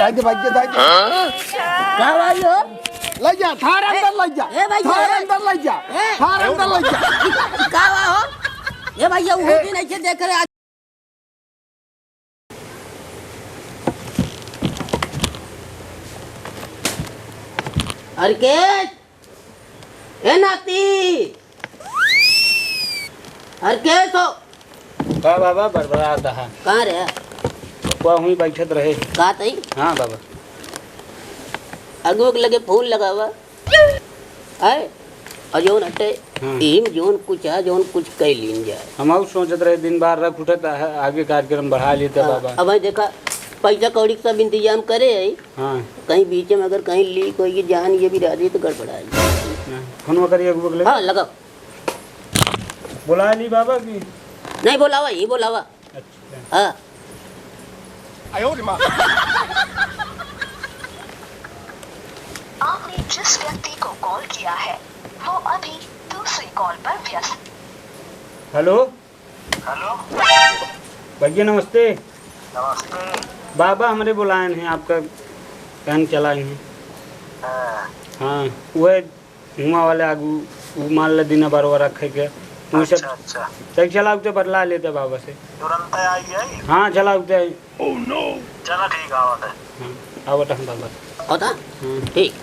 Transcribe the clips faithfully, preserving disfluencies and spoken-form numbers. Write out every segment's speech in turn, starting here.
आइए भैया, आइए। का भाई हो? ले जा, थार अंदर ले जा। ए भैया, थार ए। अंदर ले जा। ए। थार अंदर ले जा। का हुआ हो? ए भैया, वो ए। भी नहीं देख रहे आज। हरकेश, ए नाती, हरकेश हो। का बाबा, बड़बड़ात है। कहाँ रहे? वह हुई बैठत रहे। का तई? हाँ बाबा। अगुआ के लगे फोन लगावा। आए? और जौन हटे, हाँ। इही में जौन कुछ है, जौन कुछ कइ लीन जाए। हम और सोचत रहे, दिन बार रख उठत, आ-, आगे कार्यक्रम बढ़ा लेते हाँ, बाबा। अब भाई देखा, पैसा कौड़ी के सब इंतजाम करे है। हाँ। कहीं बीच में अगर कहीं लीक होई, जान ये भी रह जाई तो गड़बड़ा जाई। हाँ, फोनवा करिए अगुआ के लगे। हाँ, लगाओ। बुला ली बाबा की? नहीं, बुलावा, ये बुलावा। अच्छा। हाँ। आपने जिस व्यक्ति को कॉल किया है, वो अभी दूसरे कॉल पर व्यस्त। हेलो। हेलो। भैया नमस्ते। नमस्ते। बाबा हमरे बुलाए हैं, आपका कहन चलाए हैं। हाँ। हाँ, वह हुआँ वाले आगू, उ मान ले दिन भर वो रखे के। उ सब अच्छा, अच्छा। तब चला उते बतला लेते बाबा से। तुरंत आई जाई? हाँ, चला उते। Oh no! चला ठीक आवत है। हाँ, आवत हम बाबा। होता? हाँ। ठीक।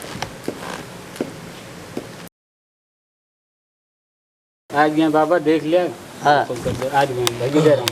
आ गए बाबा, देख लिया। हाँ। फोन कर दे, आ गए, भाई जय राम।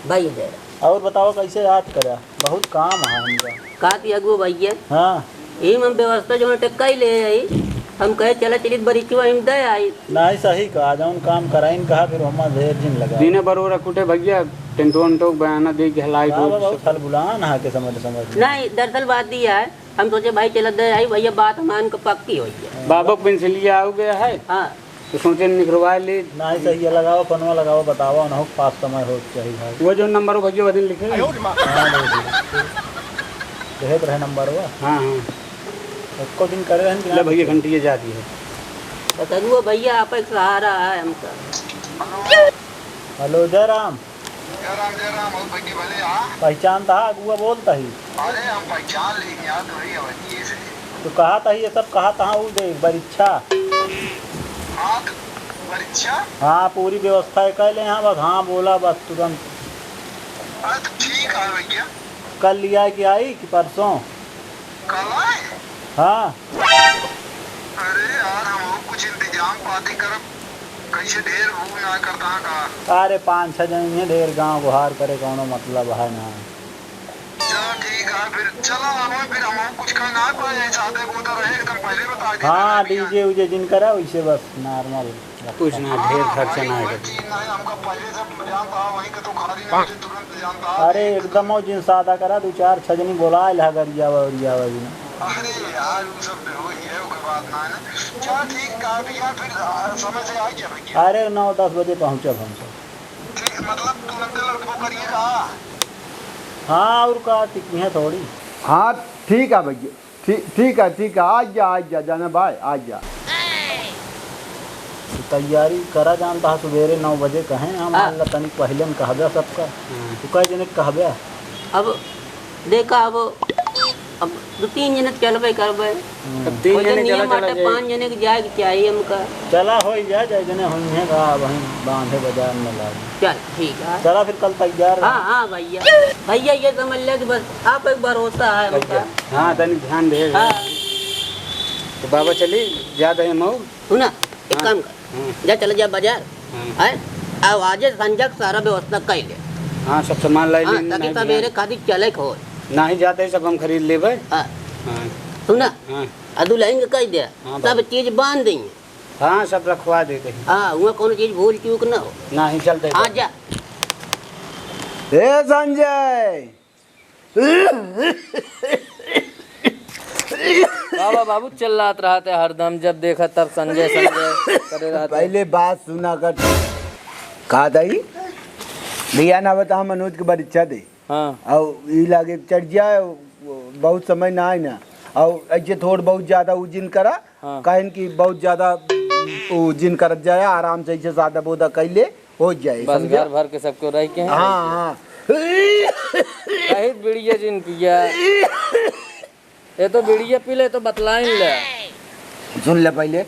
भाई जय राम। और बताओ, कैसे याद करा? बहुत काम है हमका। का थी अगुआ भैया? हाँ। यही हम व्यवस्था जो है, टेक्का ही ले आई। हम कहे, "चला चलित बरिचवा हम दे आई।" नहीं, सही कहा, जौन काम कराइन कहा, फिर हमार ढेर जिन लगा। दिने बरोरा कुटे भैया, टेंटो वेंटो बयाना दे के हलाई बाबा, दो बहुत सब। खलबुलान है के समझ, समझ में। नहीं, दरअसल बात यह है, हम सोचे, भाई, चला दे आई, भैया, बात हमान के पक्की होई है। बाबा, पेंसिलिया हो गया है। हाँ। तो सोचे, निकरवा ले। नहीं, सही है, लगाओ, फोनवा लगाओ, बताओ, ना हो, पास समय हो चाहिए भाई। वो जो नंबर हो, भैया, वो दिन लिखे। हाँ, नहीं, नहीं। देहत रहे नंबर वो। हाँ, हाँ। एको दिन करे रहन कि ले, ना? भैया, घंटी ये जाती है। बस अगुआ भैया, आप एक सहारा है हमका। हेलो, जय राम। जय राम, जय राम, और भैया भले, हाँ? पहचानता है, अगुआ बोलता ही। अरे, हम पहचान ली, याद वही है भैया से। तो कहा था, ये सब कहा था, उ दे, परीक्षा। हाँ, तो परीक्षा? हाँ, पूरी व्यवस्था है, कह ले यहाँ, बस हाँ बोला, बस तुरंत। अरे, तो ठीक है भैया। कल लिया कि आई कि परसों? कल आए? हाँ। अरे यार, हम और कुछ इंतजाम पाती करब, कैसे ढेर भूख ना करता का? अरे, पाँच छह जने हैं, ढेर गाँव गुहार करे, कौनो मतलब है ना। चलो ठीक है, फिर चलो, अब फिर हम और कुछ कहना है, पर ये सादे को तो रहे, एकदम पहले बता देते हाँ, रहे भैया। डीजे उजे जिन करा, वैसे बस normal। कुछ ना, ढेर खर्चा ना है। चीज नहीं, हमका पहले से जानता, वहीं के तो खाली नहीं, तुरंत जानता। अरे, एकदम हो जिन सादा करा, दो चार छजनी बोला, इला गरियावा उरियावा भी ना। अरे यार, वो सब तो हो ही है, कोई बात ना है ना। चल ठीक है भैया, फिर, आ, समय से आ जाए भैया। अरे, नौ दस बजे पहुँचब हम सब। ठीक, मतलब तुरंत लड़को करिए का? हाँ, और का, टिकी है थोड़ी। हाँ, ठीक है भैया। ठीक, ठीक है, ठीक है, आ जा, आ जा, जाना भाई, आ जा। तैयारी करा जानता है, सुबेरे नौ बजे कहें हम, हाँ। मान ला तनिक पहिले में कहबे सबका। हम्म। तू कई जने के कहबे? अब देखा, अब, अब दो तीन जने तो चलबे करबे। हम्म। अब तीन ओजन जने नियम चला, बाटे, चला जाए। पाँच जने के जाए के चाहिए हमका। चला, हो ही जाए, जाए जने होई हैं का, वहीं बांधे बाजार में लागे। चल, ठीक है। चला फिर कल तैयार रह। हाँ, हाँ भैया। भैया ये समझ ले कि बस आप एक भरोसा है हमका। भैया। हाँ, तनी ध्यान दे। हाँ। तो बाबा चली, ज्यादा है मऊ। सुना, एक हाँ। काम कर। हाँ। जा, चला जा बाजार। हाँ। है? अब आजे संझा के सारा व्यवस्था कर ले। हाँ, सब सामान लाई हाँ, लेन, ताकि नहीं सवेरे ध्यान। खातिर चले के हो। नहीं जाते ही सब हम खरीद लेबे। हाँ। हाँ। सुना? हाँ। आ दुल्हन के कह दे, हाँ, सब बाबा। चीज बांध देंगे। हाँ, सब रखवा देते हैं। हाँ, वहाँ कौनो चीज भूल चूक ना हो। नहीं, चलते हाँ, बाबा। जा। ए संजय, बाबा, बाबू चिल्लात रहत है हरदम, जब देखा तब संजय, संजय करे रहत है। पहले बात सुना कर। का दई? भैया ना बता, मनोज के परीक्षा दे। हाँ। और ई लागे चढ़ जाए, बहुत समय ना आए ना। और ऐसे थोड़ बहुत ज्यादा उजिन करा, हाँ। काहे कि बहुत ज्यादा उजिन करत जाए, आराम से ऐसे सादा बोदा कैले हो जाए, बस समझे? घर भर के सबको रह के हैं, हाँ, रह के। हाँ। कहीं बीड़िया जिन पिया। ये तो बीड़िया पी ले, तो बतलाइन ले। सुन ले पहिले,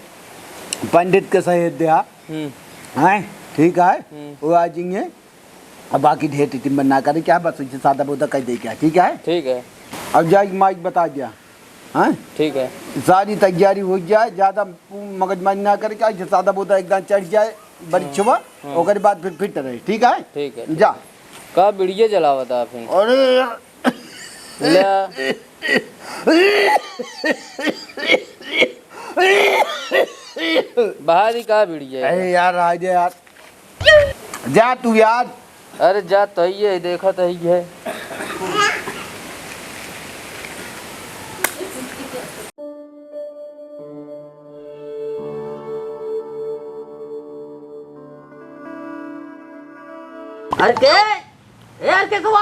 पंडित के सहेज दे, हाँ। हम्म। हैं? ठीक है? हम्म। वो आ जाएंगे। अब बाकी ढेर टिटिम ना करे, क्या बस उसे सादा बोदा कह दे क्या, ठीक है? ठीक है। अब जाई माइक बता दिया, हाँ? ठीक है। सारी तैयारी हो जाए, ज्यादा मगजमारी ना करे, क्या इसे सादा बोदा एकदम चढ़ जाए, बड़ी हाँ। छुआ, हाँ। ओकरे बाद फिर फिट रहे, ठीक है? ठीक है, ठीक जा। है। का बीड़िया जलावत आप फिर? अरे यार। ले। बाहर ही का बीड़िया है? अरे यार, आ जा यार। जा तू यार। अरे जा तो ही है, देखा तो ही है। अरे के? ए, अरे के कुआ?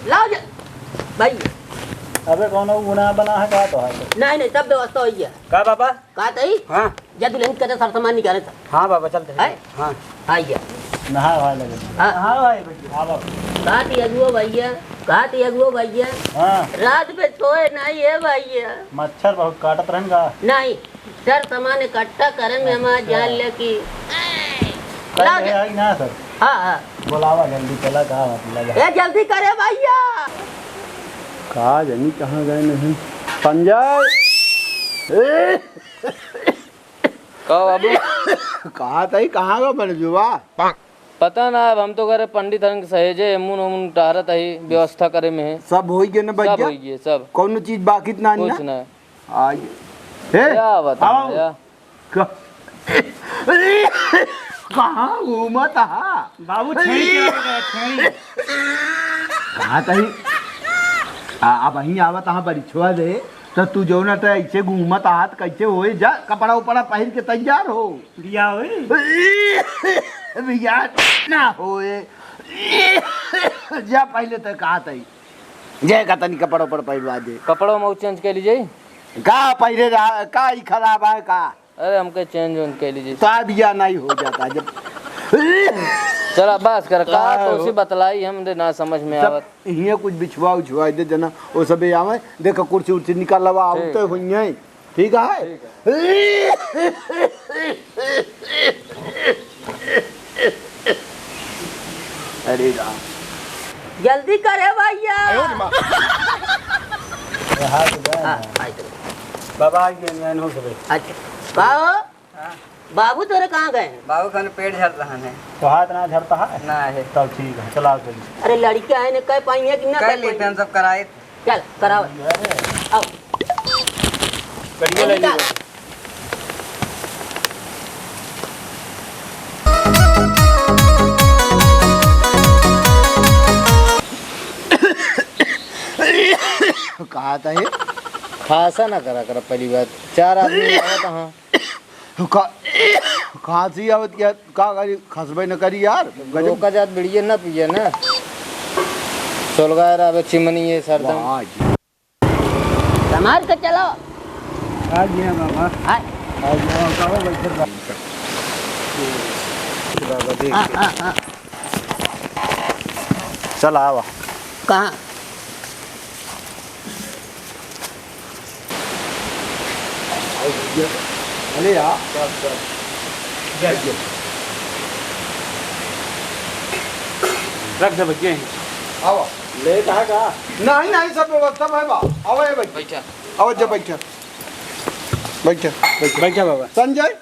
लाओ जा। भाई। अबे कौनो गुनाह बना है का तो है? नहीं, नहीं, सब व्यवस्था हुई है। का बाबा? का तई? हाँ। जा दुल्हन के सारा सामान निकाले था। हाँ बाबा, चलते हैं। हैं? हाँ। आइए। नहा वहा लगे। हाँ। नहा वहा लगे। हाँ बाबा। का तई अगुओ भैया? का तई अगुओ भैया? हाँ। रात में सोए नहीं है भैया। मच्छर बहुत काटत रहन का? नहीं। सर, सामान इकट्ठा करे में हमार अच्छा। जान ले कि कल लाओ है जा। आई ना सर? हाँ, हाँ। बोलावा जल्दी, चला, का मतलब है? ए, जल्दी करे भैया। का जानी कहाँ गए नहीं। संजय! ए! का बाबू? कहाँ तई, कहाँ का बन जुआ? पता ना, अब हम तो करे पंडित हन के सहेजे, एमुन ओमुन टहरत ही, व्यवस्था करे में है। सब होई गए ना सब भैया? होई गए, सब। कौनो चीज बाकी त ना कुछ ना। ना। आई। हे, क्या बताऊं आओ। भैया? क-, कहाँ घूमत हा? बाबू, छेड़ी के लगे गए, छेड़ी। कहाँ तही? आ, अब वहीं आवत हा बरिछवा दे, तो तू जो ना तो ऐसे घूमत हा, तो कैसे होए? जा, कपड़ा उपड़ा पहिर के तैयार हो। बिया होई? बिया ना होए। जा, पहिले तो कहा तही। जे का तनी कपड़ा उपड़ा पहिरवा दे। कपड़ा में change कर लीजिए। का पहिरे रहा, का ई खराब है का? अरे हमके change वेंज कर लीजिए। तो बिया नहीं हो जाता जब। चला बस कर, का का हो? तो उसी बतलाई हमरे ना समझ में सब आवत। इहे कुछ बिछवा उछवा दे जना, वो सबे आवे, देख कुर्सी उर्सी निकाल लवा, ठीक। आवते हुई हैं। ठीक है? ठीक है। अरे राम। जल्दी करे भैया। अरे हाथ गए हाँ, ना। हाथ गए। बाबा आ गए, नहीं हो सके। अच्छा। का हो? हाँ। बाबू तोरे कहाँ गए हैं? बाबू का पेट झड़ रहा है। तो हाथ ना झड़ता है? ना है। तब ठीक है, चला चलिए। अरे लड़का है ने, कह पाई है कि ना कर कह लेते पाई? हम सब कराए। चल, कराओ। आओ। बढ़िया लगी। कहा था ये? खासा ना करा कर पहली बात। चार आदमी आवत हाँ। का-, खांसी आवत क्या? का करी? खसबे न करी यार। गजब। रोका जात बीड़िया ना पिए ना। सोलगार आवे चिमनी ये सरदम। वाह जी। संभाल के चलो। आ गया बाबा। हाँ। आ गया बाबा, बैठे बाबा। बाबा देख। हाँ, हाँ, हाँ। चल आवा। कहाँ? अरे यार। रख दे भैया। आवा। लेट है का? नहीं, नहीं, सब व्यवस्था है बा। आवा ये बैठ। बैठा। आवा जा बैठा। बैठा, बैठा। बैठा बाबा। संजय,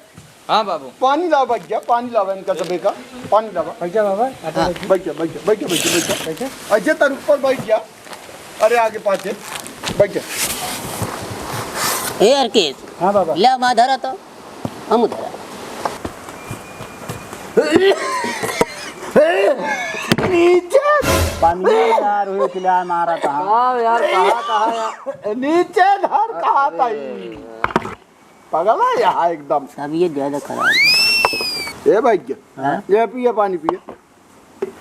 हाँ बाबू। पानी लावा भैया, पानी लावा इनका सबे का, पानी लावा। बैठा बाबा, आटा हाँ। बैठा। बैठा, बैठा, बैठा, बैठा, बैठा। बैठा। ऐसे तर ऊपर बैठ जा। अरे आगे पाछे बैठ जा। ए अर्केश। हाँ बाबा। ले माँ धरा तो, हम धरा। नीचे। पानी यार, वही किला मारा था। हाँ यार, कहाँ, कहाँ यार? नीचे धर, कहाँ था ई? पागल है यहाँ एकदम। सब ये ज्यादा खराब है। ए भाई, हाँ? ये पिए, पानी पिए,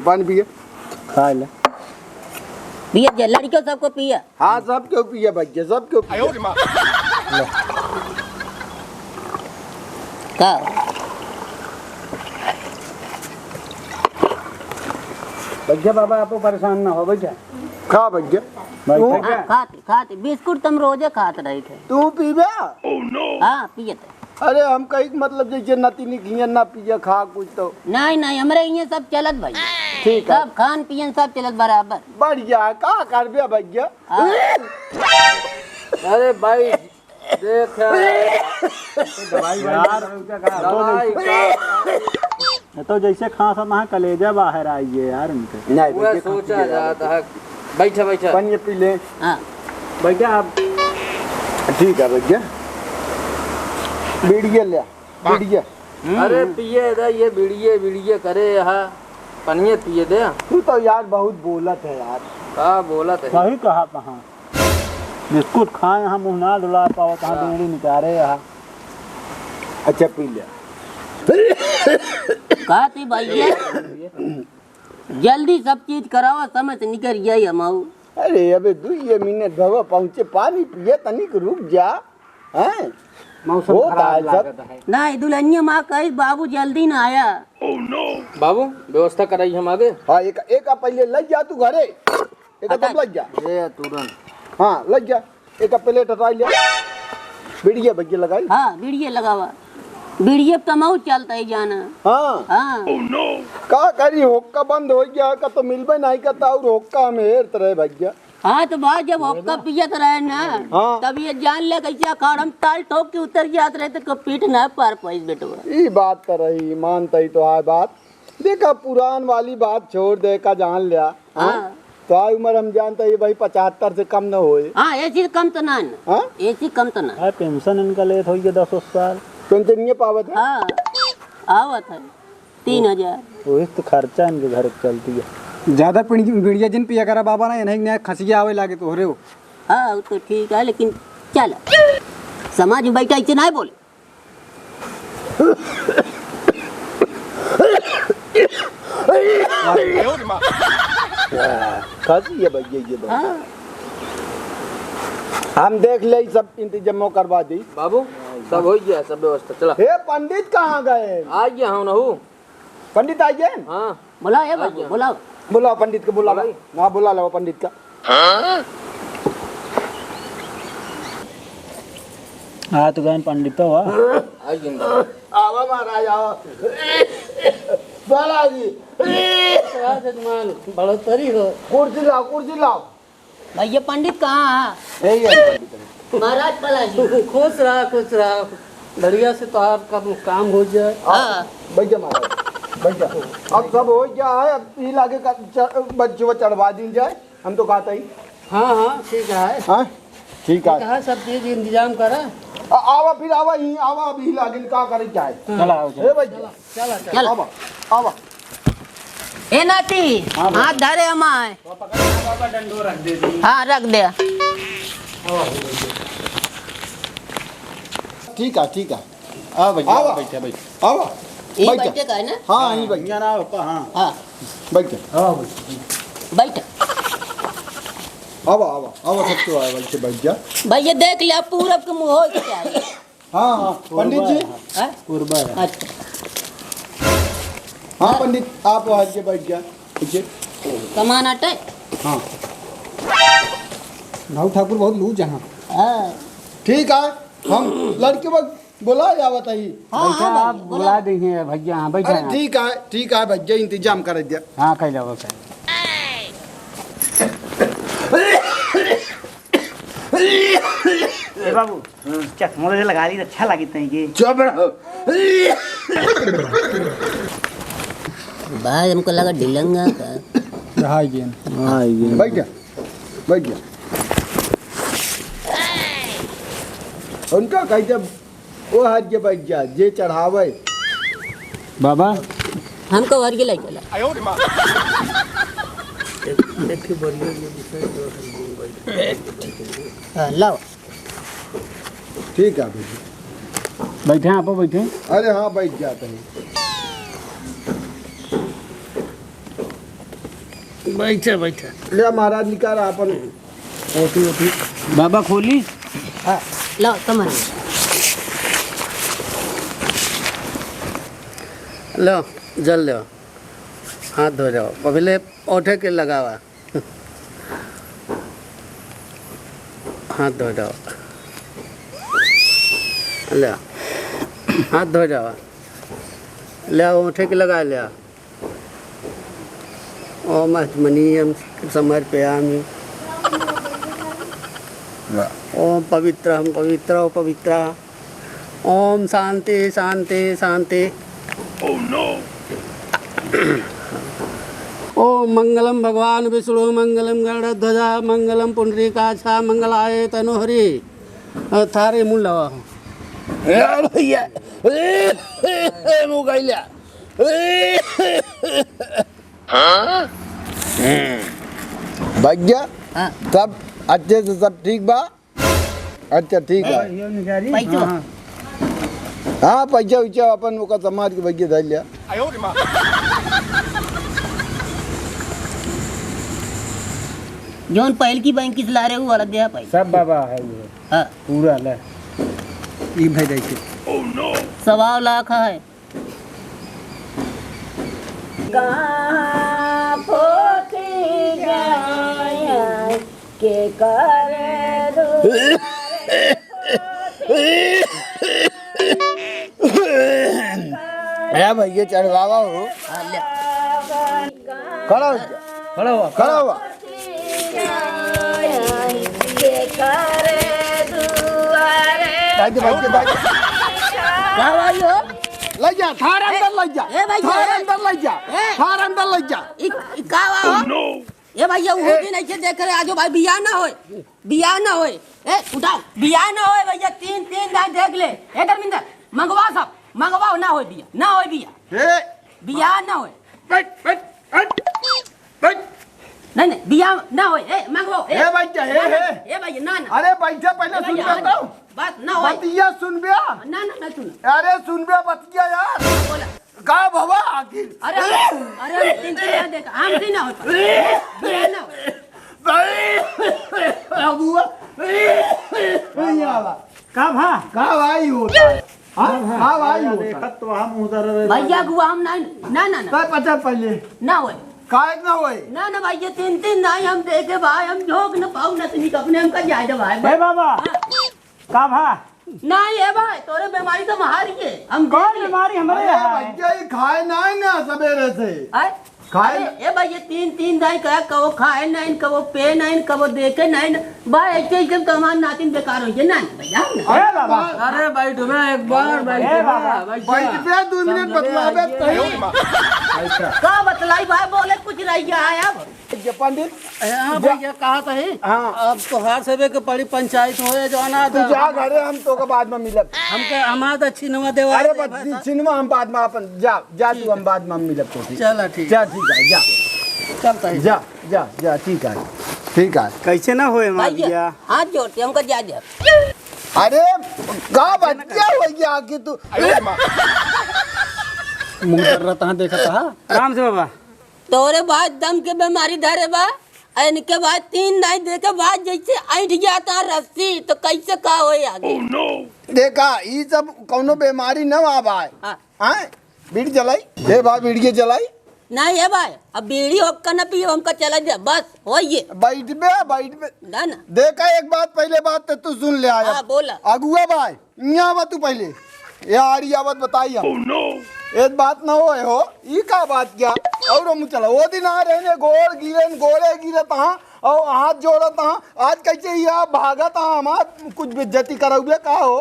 पानी पिए। खा ले। पिए जे, लड़कियों सबको पिए। हाँ, सब क्यों पिए भाई, ये सब क्यों पिए? का? भैया बाबा, आपो परेशान ना हो भैया। का भैया? भाई, तू भैया। हाँ, खाते, खाते। बिस्कुट तुम रोजे खात रहे थे। तू पीबे? हाँ, पिए थे। अरे हम कही कि मतलब जैसे नतिनी खिया ना पिए खा कुछ तो। नहीं, नहीं, हमरे इहाँ सब चलत भाई। ठीक है। सब खान पियन सब चलत बराबर। बढ़िया है, का करबे भैया? हाँ। अरे भाई, देख यार। दवाई यार, दवाई का? ये तो जैसे खांसा महा कलेजा बाहर आई है यार उनके। नहीं, वह भैया, सोचा खांसी जाता है। बैठा, बैठा। पानी पी ले। हाँ। भैया, आप ठीक है भैया। बीड़िया ले, बीड़िया। अरे पिए दे, ये बीड़िए, बीड़िए करे यहाँ। पानिये पिए दे। तू तो यार बहुत बोलत है यार। का बोलत है? सही कहा कहाँ। बिस्कुट खाए यहाँ मुँह ना डुला पावत, हाँ, हाँ। बीड़ी निकारे यहाँ। अच्छा, पी ले। का थी भैया? जल्दी सब चीज करावा, समय से निकर जाई हम आऊ। अरे, अबे दुइये मिनट भवा पहुँचे, पानी पिए, तनिक रुक जा। हैं? मौसम होता खराब है सब। लागत है। नहीं, दुल्हनिया माँ कही, "बाबू जल्दी ना आया।" बाबू, व्यवस्था कराई हम आगे। हाँ, एक, एक आप पहले लग जा तू घरे। एक अच्छा। तुम लग जा। ए, तुरंत। हाँ, लग जा। एक प्लेट हटाई ले। बीड़िया भैया लगाई। हाँ, बीड़िया लगावा। बीड़िया पे तमाऊ चलता है जाना। हाँ। हाँ। का करी, हुक्का बंद हो गया, का तो मिलबे नहीं करता, और हुक्का हम हेरत रहे भैया। हाँ, तो भाई जब हुक्का पियत रहे ना, हाँ। तब ये जान ले कैसे अखाड़म ताल ठोक के उतर जात रहे, तो पीठ ना पार पाइस बेटवा। ई बात तो रही, मानता ही तो है बात। देखा, पुरान वाली बात छोड़ दे का, जान लिया। हाँ। हाँ। तो आ उम्र हम जानता ये भाई पचहत्तर से कम न होए। हाँ, एसी कम तो ना है ना। हाँ? एसी कम तो ना। हाँ, पेंशन इनका लेत होइए दस उस साल। पेंशन ये पावत है? हाँ, आवत है तीन हजार। वही तो खर्चा इनके घर के चलती है। ज्यादा पिण-, बीड़िया जिन पिया करा बाबा ना, इन्हें नया खसिया आवे लागे तोहरे हो। हाँ, वो तो ठीक है, लेकिन चल, समाज में बैठा इसे ना बोले। खांसी है भैया, ये बात। हाँ। हम देख ले, सब इंतजामो करवा दी। बाबू, सब हो गया, सब व्यवस्था, चला। हे पंडित कहाँ गए? आ गया हूँ नहू। पंडित आ गए? हाँ। बुलाओ, ए आ बाबू, गया। बुलाओ। बुलाओ पंडित को, बुला लो। बुलाई। हाँ, बुला लो पंडित का। हाँ, तो गए पंडित तो हुआ। आ गया। आवा महाराज, आवा। बालाजी। राज जजमान, बढ़ोतरी हो। कुर्सी लाओ, कुर्सी लाओ। भैया पंडित कहाँ है? यही है पंडित। महाराज बालाजी। खुश रहा, खुश रहा। बढ़िया से तोहार काम, काम हो जाए। हाँ। बैठ जा महाराज, बैठ जा। अब सब हो गया है, अब ई लागे का च-, बच्चों को चढ़वा दी जाए, हम तो कहते ही। हाँ, हाँ, ठीक है। हाँ, ठीक है। ठीक है, सब चीज इंतजाम करा। आ-, आवा फिर, आवा ही, आवा अभी लागे का करे जाए। हाँ। चला, आओ, चला। ए भाई, चला। चला, चला। चला। आवा, आवा। ए नाती, हाँ, बाबा। हाथ धरे हमाए। वो पकड़, बाबा, डंडो रख दे दी। हाँ, रख दे। ठीक है, ठीक है। आ भैया, आवा। बैठे, बैठे। आवा। यही बैठे। बैठे का है ना? हाँ, यही बैठे। यहाँ ना, पापा, हाँ। हाँ। बैठ जा। आवा, बैठ। बैठ। आवा, आवा, आवा, सब तो आवा, बैठ जा। भैया देख लिया, पूरब के मुँह हो क्या है? हाँ, हाँ, पंडित जी। हैं? पूर्वा है। अच्छा। हाँ, पंडित, आप वहाँ के बैठ गया। ठीक है। कमान आटे? हाँ। नाऊ ठाकुर बहुत लूज हैं। हाँ। ठीक है, हम लड़के को बुला जावत ही। हाँ, बैठा, हाँ, आप भैया, बुला। बुला देंगे भैया, हाँ, बैठा अरे आप। ठीक है, ठीक है भैया, इंतजाम कर दिया। हाँ, कह जाओ, कह। ए बाबू, चश्मा तो लगा ली, अच्छा लागित नहीं कि। चुप रहो। भाई, हमको लगा ढिलंगा का। रहा ये। हाँ, ये। बैठ जा, बैठ जा। उनका कह जब वो हाथ के बैठ जा, जे चढ़ावे। बाबा। हमको घर के ले चला। हाँ, लाओ। ठीक है, बैठे। बैठे, आप बैठे। अरे हाँ, बैठ जाते हैं। बैठे, बैठे। ले महाराज, निकाल आपन ओटी, ओटी। बाबा खोली। हाँ, लाओ, सामान। लो, जल लो। हाथ धो जाओ, पहले ओठे के लगावा। हाथ धो जाओ। ले, हाथ धो जाओ। ले, ओठे के लगा ले। ओम आचमनीयम समर्पयामि। वाह। ओम पवित्रहम पवित्र पवित्र। ओम शांति शांति शांति। ओम मंगलम भगवान विष्णु मंगलम गरुड़ध्वजा मंगलम पुंडरीकाक्षा मंगलाय तनोहरी। अ, थारे मुंह लगा। ए भैया, ए, ए, ए, मुंह गइला। ए, ए, ए। भैया, हाँ। सब अच्छे से सब ठीक बा? अच्छा, ठीक है। पैसो। हाँ, हाँ। हाँ, पैसा वैसा अपन ओकर समाज के भैया धर लिया। जौन पहल की बैंक किस ला रहे, वो वाला दिया पैसा। सब बाबा है वो। हाँ। पूरा ले। ई भाई देखिए। सवा लाख है। कहाँ पोती जाए, के करे दुआरे पोती। ए भैया, चढ़वावा हो। हाँ, ले। खड़ा हो जा। खड़ा हुआ, खड़ा हुआ। बैठ जा, बैठ जा, बैठ जा। का भाई हो? लइ जा, थार अंदर लइ जा। ए भाई, थार ए। अंदर लइ जा। ए। थार अंदर लइ जा। इ, इ का बा हो? ए भैया, वो ए। भी नहीं देख रहे, आजो भाई, बियाह ना होए। बियाह ना होए। ए, उठाओ। बियाह ना होए भैया, तीन, तीन दाई देख ले। ए धर्मेंद्र, मंगवा सब, मंगवाओ, ना होए बियाह, ना होए बियाह। ए। बियाह ना होए। बैठ, बैठ, बैठ, बैठ। नहीं, नहीं, बियाह ना होए। ए, मंगवाओ, ए। ए, बैठ जा, ए, ना, ना, ए। ए भैया, ना, ना। अरे, बैठ जा, पहले ए सुन भैया, लेता हूँ। बस, ना होए। बतिया सुन बे। ना, ना, ना सुन। अरे, सुन बे, बतिया यार। बोला। का भवा आखिर? अरे, अरे, अरे, तीन, तीन, देखा, हम भी ना होए। बियाह ना होए। अगुआ। भैया बा। का भा? का भाई होता है? हाँ? का भाई होता है? देखत तो हम उधर रहे। भैया अगुआ हम ना, ना, ना, ना। तो पचा पहले। ना होए। काहे ना होए? ना, ना भाई, ये तीन, तीन दाई हम देखे भाई, हम झोंक न पाऊ, न तनिक अपने हमका जाए दे भाई। ए बाबा, हाँ। का भा? ना, ए भाई, तोरे बीमारी तो मार के हम कौन देख ले। बीमारी हमरे अरे यहाँ है? भैया, ये खाए ना है ना सवेरे से। आय? खाए अरे, ना। ए भाई, ये तीन, तीन दाई का कबो खाए नहीं, कबो पे नहीं, कबो देखे नहीं। भाई, ऐसे, ऐसे तो हमार नातिन बेकार हो गए ना, भैया, ना। अरे बाबा। अरे बैठ ना, एक बार बैठ ए ना, बाबा। बैठ जा। बैठ बे, दो मिनट समझ में बतलावे आइए। तही। का बतलाई भाई, बोले कुछ रह गया है अब। जे पंडित, हाँ जा। भैया, कहा तो है। हाँ। अब तोहार सबे के पड़ी पंचायत होए, जो अनाथ तू जा घरे, हम तोके बाद में मिलब। हमके हमार दक्षिणवा देवा अरे दे बस भाई साहब। दक्षिणवा हम बाद में अपन, जा, जा तू, ठीक हम है। बाद में हम मिलब तो, ठीक। चला, ठीक। जा, ठीक है, जा। चलता है। जा, जा, जा, ठीक है, ठीक है। कैसे ना होए हमार भैया, बियाह? हाथ जोड़ते हमका जा दे। अरे, का बतिया हो गया कि तू मुंह कर रहा था, देखा था। राम से बाबा। तोरे बाद दम के बीमारी धरे बा, आ इनके बाद तीन दाई देखे बाद जैसे ऐंठ जाता रस्सी, तो कैसे का होए आगे? देखा, ई सब कौनो बीमारी न बा भाई। हाँ। हैं? बीड़ी जलाई? हे भाई, बीड़ी के जलाई? नहीं है भाई, अब बीड़ी होकर न पियो, हमका चला दे, बस, होइए। बैठ बे, बैठ बे। ना, ना। देखा, एक बात, पहले बात तो तू सुन ले आया। हाँ, बोला। अगुआ भाई, यहाँ आवा तू पहले। ये आड़ी आवत बताई हम। Oh, no! एक बात ना होए हो, ई का बात क्या? और हम चला, वो दिन आ रहे ने, गोड़ गिरे, गोड़े गिरत हाँ, और हाथ जोड़त हाँ, आज कैसे ये आप भागत हाँ, हमार कुछ बेइज्जती करउबे का हो?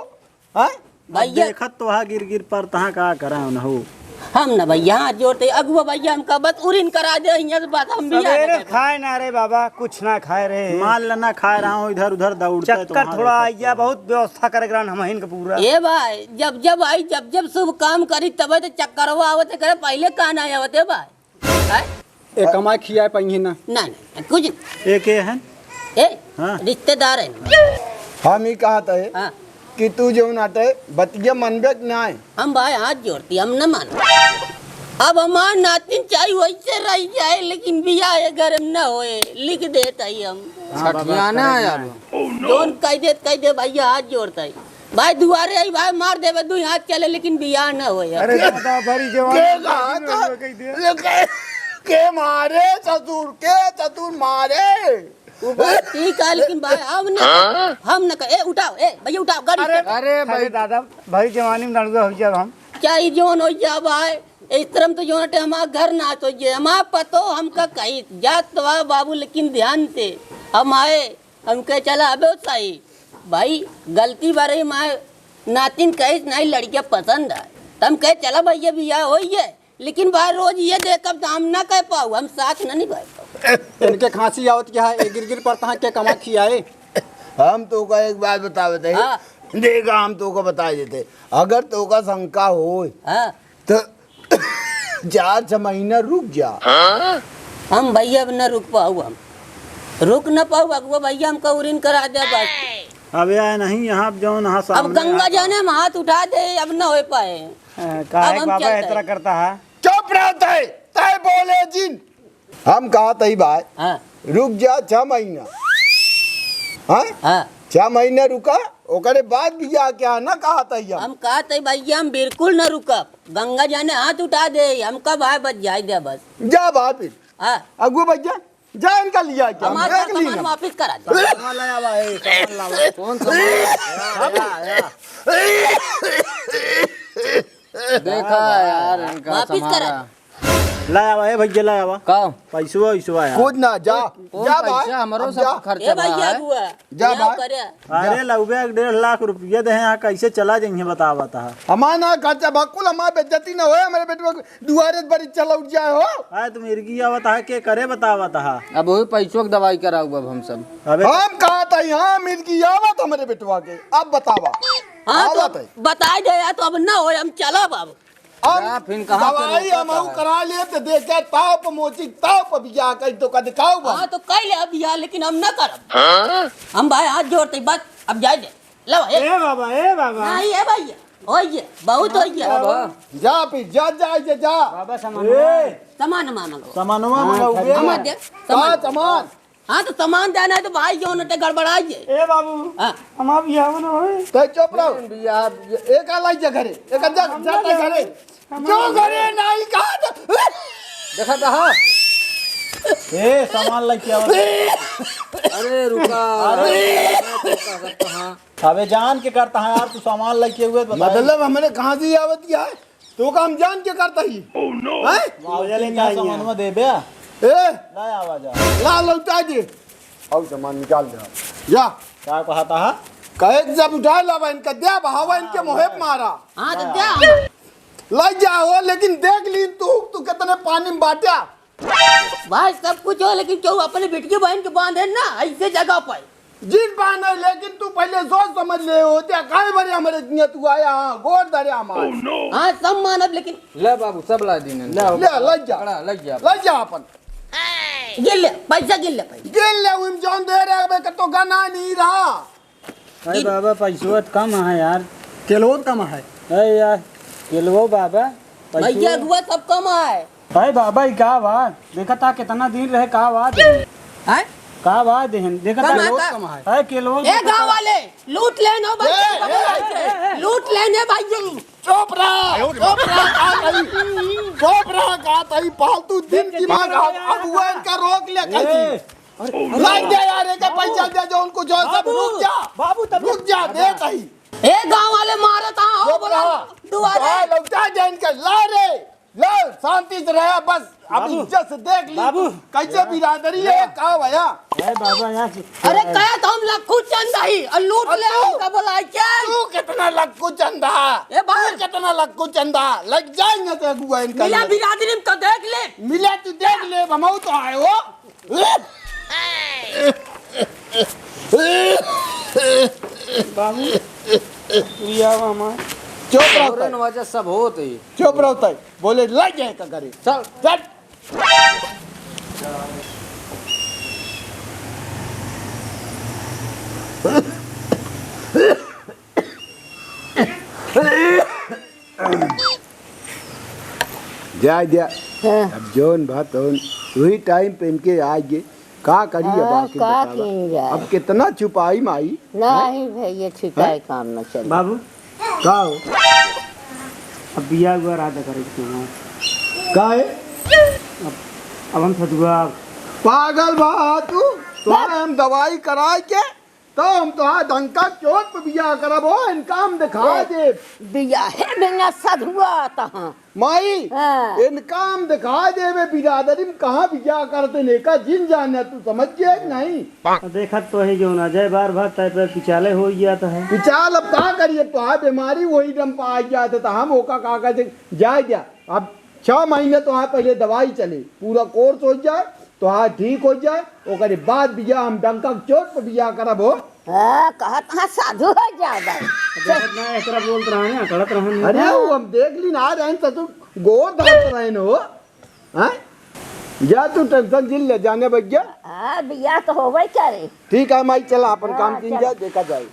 हैं? अब भैया। देखत तो हा गिर गिर पर तहाँ का करा न हो। हम न भैया हाथ जोड़ते, अगुआ भैया हमका बस उरिन करा दे, हियाँ से बात हम भी आ सवेरे गए। खाए ना रे बाबा, कुछ ना खाए रे। मान लेना खाए रहा हूँ, इधर उधर दौड़ता है तो चक्कर वहाँ थोड़ा देखत आइया, तो। बहुत व्यवस्था करे ग्रान हम हिन के पूरा। ए भाई, जब जब आई, जब जब शुभ काम करी, तबे तो चक्करवा आवत है, करे पहले का ना आवत है भाई? हैं? ए कमाए खियाए पाइहे ना। ना, ना, कुछ नहीं। ए के हैं? ए, हाँ। रिश्तेदार हैं। हम ही कहा था हाँ। कि तू जो नाटे बतिया मनबे कि नाय? हम भाई हाथ जोड़ती, हम न मानो। अब हमार नातिन चाहे वैसे रह जाए, लेकिन बियाह ये घर में न होए, लिख देत ही हम। हाँ, बाबा, छठियाना है अब। जौन कह देत, कह दे भैया, हाथ जोड़ता ही। भाई दुआरे आई, भाई मार देबे, दुई हाथ चले, लेकिन बियाह न होए अब। अरे दादा, भरी जवानी के कहा था? कह दे। ले कह, के मारे ससुर, के ससुर मारे। वो बात ठीक है, लेकिन भाई, हम न, हम न कहे, ए, उठाओ, ए, भैया उठाओ, गाड़ी अरे, उठाओ। अरे अरे भाई। दादा, भाई जवानी में नड़ुआ हो जाब हम। क्या ही जोन हो जाब भाई, इस तरह तो जोन हटे हमारा घर नाश हो जाए, हमारा पतो हमका कही, जात तो आ बाबू, लेकिन ध्यान से हम आए, हम कहे चला अबे सही। भाई, गलती बारे माँ नातिन कहिस नहीं लड़किया पसंद है, तम कहे चला भैया बियाह होइए, लेकिन भाई रोज ये देखब तो हम ना कह पाऊ, हम साथ ना निभाए पाऊ। इनके खांसी आवत क्या है, ए गिर गिर पड़ता है, के कमा खियाए? हम तोका एक बात बतावत है। हाँ। देखा, हम तोका बता देते, अगर तोका शंका होए, हाँ। तो चार छह महीना रुक जा। हम भैया अब न रुक पाऊ, हम रुक न पाऊ अगुआ भैया, हमका उरिन करा दे बस। अब यार नहीं, यहाँ अब जौन, हाँ, अब सामने गंगा आ- जाने हम हाथ उठा दे, अब न हो पाए। अ, काहे अब हम बाबा चलते इतना हैं। करता है? चुप रहो तय, तय बोले जिन। हम कहा तई भाई, हाँ। रुक जा छह महीना। हाँ? हाँ। छह महीना रुका, ओकरे बाद बियाह क्या ना कहा तई हम। हम कहा तई भैया, हम बिल्कुल न रुकब। गंगा जाने हाथ उठा दे, हमका भाई बस जाए दे बस। जा भाई फिर। हाँ। अगुआ भैया, जा इनका लिया क्या? हमारा देख सामान लीना। वापस करा दे। सामान लाया बा, ए, सामान लावा। कौन सामान? देखा यार, इनका वापस करा। सामान। लाया बा, ए भैया, लाया बा। का? पैसवा, वैसवा यार। खुद ना, जा, कौन जा भाई, पैसा? हमरो अब सब जा। खर्चा ए भैया, बा है। अगुआ, जा जा भाई। करे। अरे लउबे, एक डेढ़ लाख रुपया दे हैं, यहाँ कैसे चला जाइए, बतावा ता। हमार ना खर्चा बा, कुल हमार बेइज्जती ना होए, हमरे बेटवा के दुआरे बड़ी चला उठ जाए हो। अरे तुम इरगी आवत है, के करे बतावत है? अब वही पैसों की दवाई कराऊ अब हम सब। अबे हम कहा था यहाँ मिर्गी आवत हमरे बेटवा के, अब बतावा। हाँ, तो आवत है। बताई दे यार, तो अब ना होए, हम चलब अब। हम जा, फिर कहाँ से दवाई रोकत हम है? करा लिए तो देखे ताव पर मोची, ताव पर बियाह करी तो का दिखाऊ बा। हाँ, तो कह ले अब बियाह, लेकिन हम ना करब। हम भाई हाथ जोड़ते बस, अब जाए दे। लो, ए। ए बाबा, ए बाबा। नहीं, ए भैया, होइए, बहुत होइए। बाबा। जा फिर, जा, जा, जा, जा। बाबा, सामान ए। सामान मांगो। सामानवा हाँ, मंगाऊ बे। हमार दे, का सामान। सामान? हाँ, तो सामान देना है तो भाई, जो न ते गड़बड़ाइए। ए बाबू, हाँ। हमार बियाह न होए। तो चुप रहो। बियाह, एक आ लाई जा घरे, एक आ जा, हम जा ना ते घरे। जाए। हम जो ना घरे जाए। नहीं कहा तो। देखा था, हाँ। ए, सामान लेके आवा। अरे रुका। अरे। रुका, रुका, हाँ। अबे जान के करता है यार, तू सामान लेके हुए तो बताए। मतलब हमरे कहाँ से आवत क्या है? तो का हम जान के करता ही? Oh no! हैं? बाबू, मजा लेके यहाँ आई है। सामान में दे बे। ए? ला आवा जा। ला लौटा दे। आओ सामान निकाल दे। जा। का कहता है? कहे कि जब उठा लावा इनका दे, बहावा इनके मुँहे पे मारा। हाँ, तो दे। लग जा हो, लेकिन देख ली तू, तू कितने पानी में बांटा। भाई, सब कुछ हो, लेकिन क्यों अपने बिटिया बहन के बांधे ना ऐसे जगह पर? जिन बांधे, लेकिन तू पहले सोच समझ ले हो, त्या काहे बरे हमरे दुनिया तू आया, हाँ, गोड़ धरे हमार। हाँ, सब मानब, लेकिन ले बाबू, सब ला दीन। ले, ले, लग जा। पकड़ा, लग जा। लग जा अपन। गिन ले, पैसा गिन ले, पैसा। गिन ले, उन जौन दे रहे, अबे, कतो गना नहीं रहा। अरे बाबा, पैसवा त कम है यार। केलवो त कम है। अरे यार, केलवो बाबा, पैसवा। भैया, अगुआ सब कम है। अरे बाबा, ई का बा? देखा था कितना दिन रहे, का बा देहन? हैं? का बा देहन? देखा था कम है, केलवो का? कम है। अरे केलवो ए, देखा गाँव था। वाले, लूट लेन हो भाई, ए, ए, ए, ए, ए। लूट लेन है भाई, ये। चुप रहा, चुप रहा, का कही? चुप रहा, का कही? फालतू दिन दिमाग, अगुआ इनका रोक ले, कही। ए, लग जा यार, एक पैसा दे जो उनको जो है सब। बाबू, रुक जा। बाबू, तब रुक जा, दे तही। ए, गाँव वाले मारत हाँ, हो, चुप बोला, रहा। दुआरे। हाँ, लौटा दे इनके, ला रे, ला, शांति से रहा, बस, अब बाबू। इज्जत से देख ली, बाबू। कैसे बिरादरी है, का भैया? अरे बाबा, यहाँ से अरे, कहे तो हम लक्खू चंद ही, और लूट और ले तू? हमका बोला, क्या? तू कितना लक्खू चंद है? ए, बाबू। तू कितना लक्खू चंद है? लग जाएंगे तो अगुआ इनका मिला लिए। बिरादरी में तो देख ले। मिला तू देख ले, हम तो आए हो। बाबू, तू आवा हमार। चुप रहो तोरे तय। न वजह सब होत है। चुप रहो तय। बोले, "ले जाए का घरे।" चल। चल। जा, जा। हाँ। अब जौन बा तौन, वही टाइम पे इनके आइए। का करी अब हाँ, आखिर का बतावा? किन जाए? अब कितना छुपाई माई? नहीं हैं? भैया, छिपाई हैं? काम न चले। बाबू। का हो? अब बिया हुआ राधा करे के ना। का है? अब अब हम सधुआ। पागल बा तू? तोहरे हम दवाई कराए के, तो हम तोहार डंका चोट पे बियाह करब हो, इनका हम दिखा ए, देब। बियाहे में ना सधुआ तहाँ। माई, हाँ। इनका हम दिखा देबे बिरादरी में कहाँ बियाह करते ने का जिन जाने, तू समझ गया कि नहीं? देखत तो है जो ना जाए, बार बार तय पे पिचाले हो गया तो है। पिचाल अब का करिए, तोहार बीमारी वही दम पे आ गया था, तो हम ओका का कहते, जाए गया। अब छह महीने तोहार पहले दवाई चले, पूरा कोर्स हो जाए, तोहार ठीक हो जाए, ओकरे बाद बियाह हम डंका के चोट पे बियाह करब हो। हाँ, कहत हाँ साधु हो जाए। देखत ना, एकरा बोलत रहन, अकड़त रहन। अरे, वो हम देख ली ना, रहन ससुर गोर धरत रहन हो। हैं? जा तू टेंशन जिन ले, जाने बग्या। हाँ, बियाह तो होबे करे। ठीक है माई, चला अपन काम हाँ, किन चला। जाए, देखा जाए।